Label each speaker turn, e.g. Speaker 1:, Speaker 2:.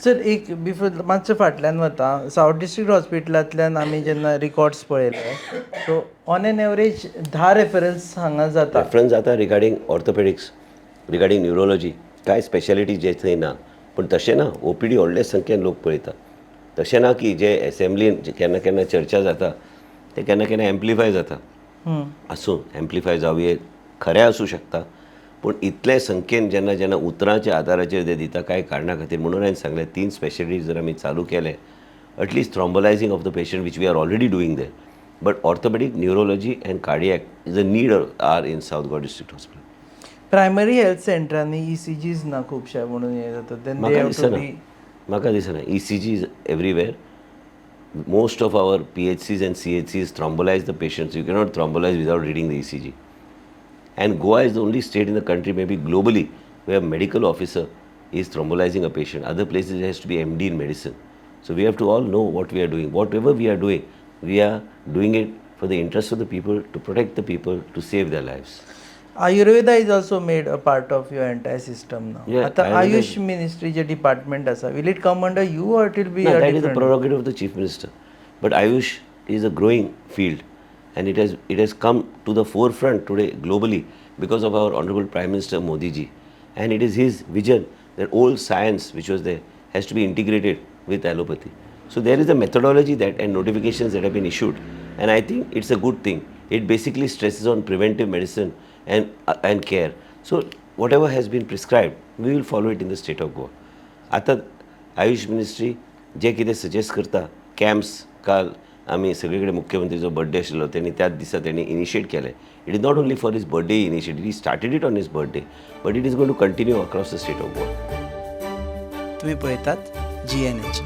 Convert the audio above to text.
Speaker 1: Sir, एक before मातशें फाटल्यान वता. सावथ डिस्ट्रिक्ट हॉस्पिटलांतल्यान आमी जेन्ना रिकॉर्ड्स पळयले, so on an average 10 reference हांगा जाता.
Speaker 2: रेफरन्स जाता रिगार्डींग ऑर्थोपेडिक्स, रिगार्डींग न्युरोलॉजी, कांय स्पेशालिटी जे थंय ना. पूण तशें ना, ओपीडी व्हडले संख्येन लोक पळयता. तशें ना की जे एसेंब्लीन जे केन्ना केन्ना चर्चा जाता, ते केन्ना केन्ना एम्प्लिफाय जाता. आसूं, एम्प्लिफाय जावये, खरें आसूं शकता, पूण इतले संख्येन जेन्ना जेन्ना उतरांच्या आदाराचेर ते दिता कांय कारणा खातीर, म्हणून हांवें सांगलें, तीन स्पेशलिटी जर आमी चालू केले, at least thrombolysing of the patient, which we are already doing there, but orthopedic, neurology and cardiac is a need are in South Goa District Hospital.
Speaker 1: Primary health सेंटरांनी ईसीजीज ना खुबशे म्हणून हें जाता, then they
Speaker 2: म्हाका
Speaker 1: have to
Speaker 2: दिसना.
Speaker 1: बी
Speaker 2: म्हाका दिसना. ECG is everywhere. Most of our PHCs and CHCs thrombolyse the patients. You cannot thrombolyse without reading the ECG. And Goa is the only state in the country, maybe globally, where a medical officer is thrombolizing a patient. Other places it has to be MD in medicine. So we have to all know what we are doing. Whatever we are doing, we are doing it for the interest of the people, to protect the people, to save their lives.
Speaker 1: Ayurveda is also made a part of your entire system now.
Speaker 2: Yeah,
Speaker 1: आतां
Speaker 2: Ayurveda.
Speaker 1: Ayush मिनिस्ट्रीचें department आसा, will it come under you or it will be
Speaker 2: No, that is the prerogative of the Chief Minister. But Ayush is a growing field and it has come to the forefront today globally because of our Honorable Prime Minister Modi ji. And it is his vision that old science which was there has to be integrated with allopathy. So there is a methodology that and notifications that have been issued, and I think it's a good thing. It basically stresses on preventive medicine and care. So whatever has been prescribed, we will follow it in the state of Goa. आतां Ayush ministry जे कितें suggest करता, camps, काल आमी सगळे कडेन, मुख्यमंत्रीचो birthday आशिल्लो, तेणी त्याच दिसा तेणी इनिशिएट केलें. It is not only for his birthday initiate, he started it on his birthday, but it is going to continue across the state of Goa.
Speaker 1: तुम्ही पळयतात जीएनएच.